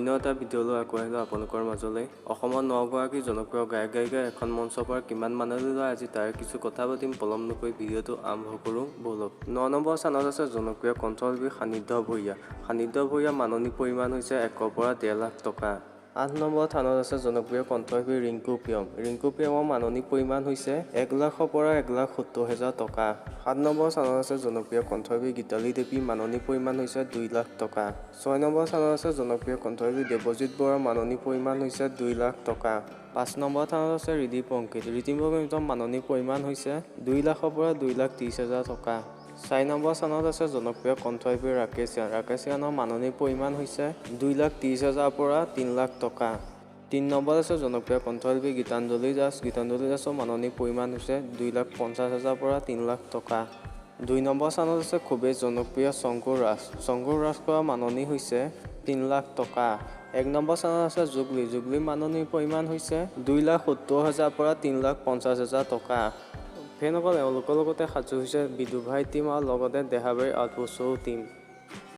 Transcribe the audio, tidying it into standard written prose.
অন্য এটা ভিডিঅ'লৈ আকৌ আহিলোঁ আপোনালোকৰ মাজলৈ। অসমৰ 9গৰাকী জনপ্ৰিয় গায়ক গায়িকাই এখন মঞ্চৰ পৰা কিমান মাননি লয়, আজি তাৰে কিছু কথা পাতিম। পলম নকৰি ভিডিঅ'টো আৰম্ভ কৰোঁ ব'লক। 9 নম্বৰ স্থানত আছে জনপ্ৰিয় কণ্ঠশিল্পী সান্নিধ্য ভূঞা। সান্নিধ্য ভূঞাৰ মাননি পৰিমাণ হৈছে 1ৰ পৰা 1.5 লাখ টকা। 8 নম্বৰ স্থানত আছে জনপ্ৰিয় কণ্ঠশিল্পী ৰিংকু প্ৰিয়ম। ৰিংকু প্ৰিয়মৰ মাননি পৰিমাণ হৈছে 1 লাখৰ পৰা 1,70,000 টকা। 7 নম্বৰ স্থানত আছে জনপ্ৰিয় কণ্ঠশিল্পী গীতালী দেৱী, মাননি পৰিমাণ হৈছে 2 লাখ টকা। 6 নম্বৰ স্থানত আছে জনপ্ৰিয় কণ্ঠশিল্পী দেৱজিৎ বৰাৰ মাননি পৰিমাণ হৈছে 2 লাখ টকা। 5 নম্বৰ স্থানত আছে ৰিদীপ অংকিত। ৰিদীপ অংকিতৰ মাননি পৰিমাণ হৈছে 2 লাখৰ পৰা 2,30,000 টকা। 4 নম্বৰ স্থানত আছে জনপ্ৰিয় কণ্ঠশিল্পী ৰাকেশ ৰিয়ান। ৰাকেশ ৰিয়ানৰ মাননি পৰিমাণ হৈছে 2,30,000ৰ পৰা 3 লাখ টকা। 3 নম্বৰত আছে জনপ্ৰিয় কণ্ঠশিল্পী গীতাঞ্জলি দাস। গীতাঞ্জলি দাসৰ মাননি পৰিমাণ হৈছে 2,50,000ৰ পৰা 3 লাখ টকা। 2 নম্বৰ স্থানত আছে খুবেই জনপ্ৰিয় শংকুৰ ৰাজ। শংকুৰ ৰাজখোৱাৰ মাননি হৈছে 3 লাখ টকা। 1 নম্বৰ স্থানত আছে জুবলি। জুবলিৰ মাননিৰ পৰিমাণ হৈছে 2,70,000ৰ পৰা 3,50,000 টকা। ফেনসকল, এওঁলোকৰ লগতে সাজু হৈছে বিদুভাই টীম আৰু লগতে দেহাবাৰী আউটপোষ্টৰো টীম।